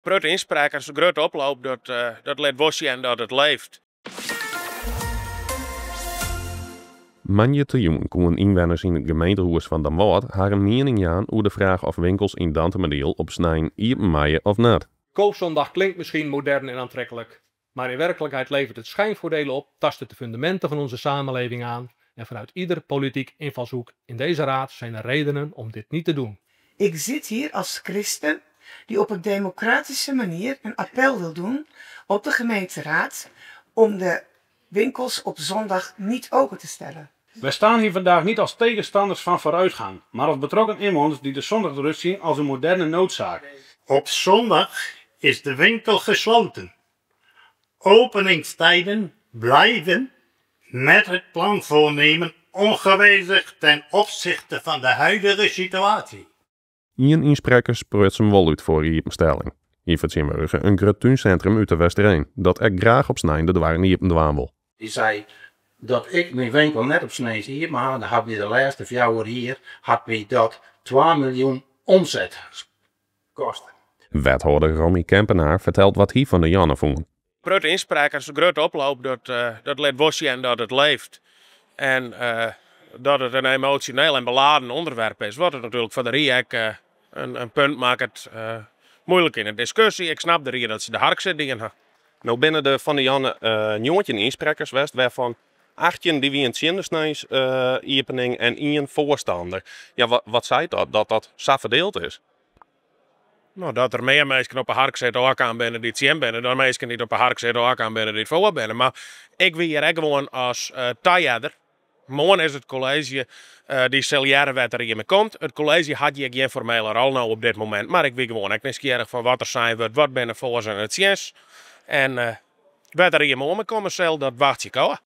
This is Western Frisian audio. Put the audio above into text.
Grutte ynsprekkers, grutte oploop, dat lit wol sjen dat it leeft. Moandeitejûn koenen ynwenners yn it gemeentehûs fan Damwâld harren miening jaan oer de fraach oft winkels yn Dantumadiel op snein iepen meie of net. Koopzondag klinkt misschien modern en aantrekkelijk, maar in werkelijkheid levert het schijnvoordelen op, tast het de fundamenten van onze samenleving aan en vanuit ieder politiek invalshoek in deze raad zijn er redenen om dit niet te doen. Ik zit hier als christen die op een democratische manier een appel wil doen op de gemeenteraad om de winkels op zondag niet open te stellen. Wij staan hier vandaag niet als tegenstanders van vooruitgang, maar als betrokken inwoners die de zondagrust zien als een moderne noodzaak. Op zondag is de winkel gesloten. Openingstijden blijven met het planvoornemen ongewijzigd ten opzichte van de huidige situatie. Ien ynsprekker spruts him wol út foar iepenstelling. Hy fertsjinwurdige in grut túnsintrum út De Westereen, dat ek graach op snein de doarren iepen dwaan wol. Dy sei dat ik myn winkel net op sneins iepen ha, dan hat my de lêste 4 jier hat my dat 2 miljoen omset koste. Wethâlder Rommy Kempenaar fertelt wat hy fan de Janne fûn. Grutte ynsprekkers, grutte oploop, dat lit wol sjen dat it leeft. En dat it in emosjoneel en beladen ûnderwerp is, wat it natuerlik foar de rie ek in punt makket. Muoilik yn de diskusje. Ik snap de rie dat se de harksit dien ha. No binne der fan de Janne 19 ynsprekkers west, wêrfan 18 dy wienen tsjin de sneins iepening en ien foarstander. Ja, wat seit dat, dat dat sa ferdield is? No, dat der mear minsken op 'e harksit ôfkaam binne dy't tsjin binne dan minsken dy't op 'e harksit ôfkaam binne dy't foar binne. Mar ik wie hjir ek gewoan as tahearder. Moarn is it kolleezje dy sil hearre wêr't de rie mei komt. It kolleezje hat hjir gjin formele rol no op dit momint, mar ik wie gewoan ek nijsgjirrich fan wat der sein wurdt, wat binne foars en de tsjins. En wêr't de rie moarn mei komme sil, dat wachtsje ik ôf.